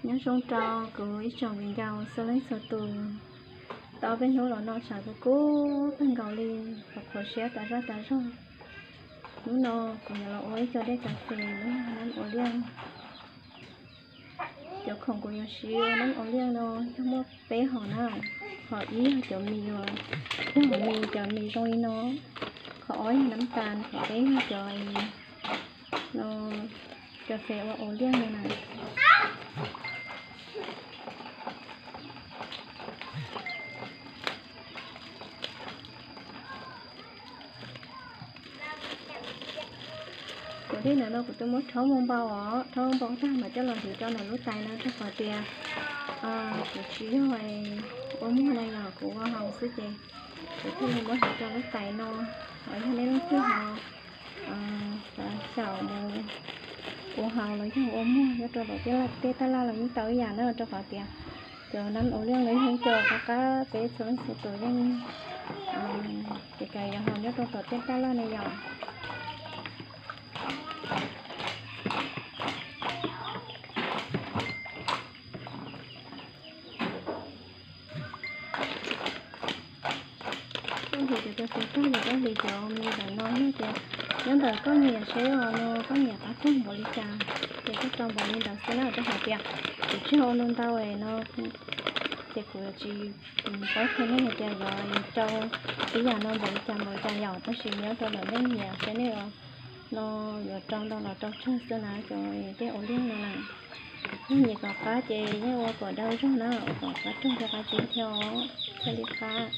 Nyob zoo rau kuv ib tsoom viv ncaus txhua leej txhua tus. Tau peb hnub los no tshav kub kub kawg nkaus li, qhuav qhuav siab tas zaj tas zog. Hnub no kuv yuav los ua ib co dej kas fes lub nab ua liaj. Cov khoom kuv yuav siv ua nab ua liaj no yog muaj peb hom na, hom ib yog cov mis uas, yog hom mis cov mis zoo li no, qhov ob yog nab tas, qhov peb yog cov no, kas fes ua ua liaj no na. Cov dej ntawm no kuv twb muab rhaub npau os, rhaub npau tag mas coj los hliv rau ntawm lub tais no rau qhov tias kuv tsis yog ua muag na, yog kuv ua haus xwb ces kuv thiaj li muab hliv rau lub tais no. Ho yog nej leej twg ho xav xyaum mus ua haus los yog ua muag nyob rau tom tej taj laj los yeej tau ib yam na, rau qhov tias cov nab ua liaj los yog ib co qab qab peb txhua leej txhua tus yeej ces kas yuav haus nyob rau tom tej taj laj na yom. Koj hliv cov kas fes tag ces koj hliv cov mis ntawm no yog tias nyob ntawm koj nyiam seb os no koj nyiam qab kawg npaum li cas ces koj rau npaum li ntawd xwb na, rau qhov tias kuv tsis ua ntau ntau no ces kuv tsis paub qhia nej hais tias yuav rau ib yam no npaum li cas npaum li cas yom, tab sis nyob rau ntawm nej nyiam seb nej no yuav rau ntau los rau tsawg xwb na, cov dej ua liaj no na. Yog nyiam kom qab ces yeej ua kom daw zog na, ua kom qab rog thiab qab tsib thiab os, thiaj li qab.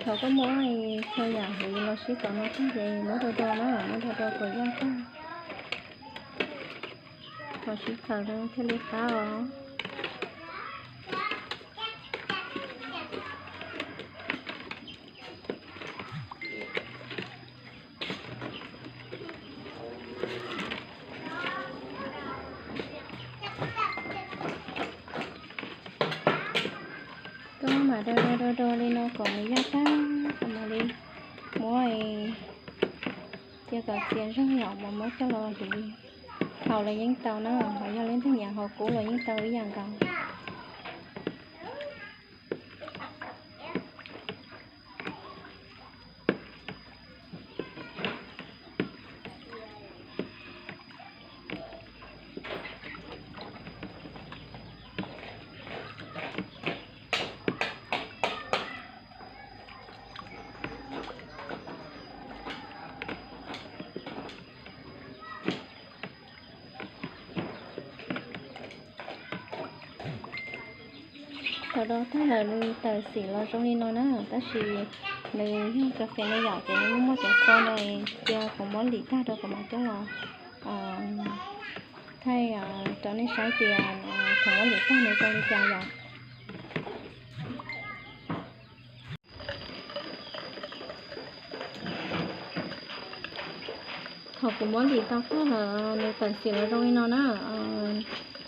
Thaum koj muab txhua yam hliv los sib tog no tag ces muab do do na, muab do do kom yaj tag, kom sib txhawm thiaj li qab os. Koj mam do do do do li no kom nws yaj tag, mam li muab cia kom txias zog yom, mas muab coj los hliv haus los yeej tau na, ho yog leej twg nyiam haus kub los yeej tau ib yam nkaus. Thaum do tag lawm nws tawm xim los zoo li no na, tab sis nws yog kas fes no yom, ces nws muaj muaj cov txo no, cia kuv muab lim tag rau kuv mam coj los thaij rau nej saib tias thaum muab lim tag nws zoo li cas yom. Thaum kuv muab lim tau tag lawm nws tawm xim los zoo li no na,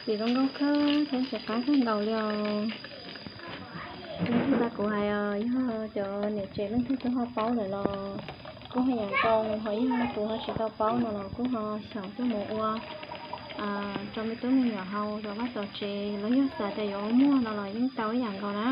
xim zoo nkauj kawg thiab tsis qab kawg nkaus li os. Ntawd kuv hais yog cov niam tsev leej twg twb ho paub lawm los kuj ho yam zoo, ho yog tus ho tsis tau paub no los kuj ho xyaum coj mus ua rau me tub me nyuam haus rau vaj tau tsev, los yog xav tias yuav ua muag no los yeej tau ib yam nkaus na.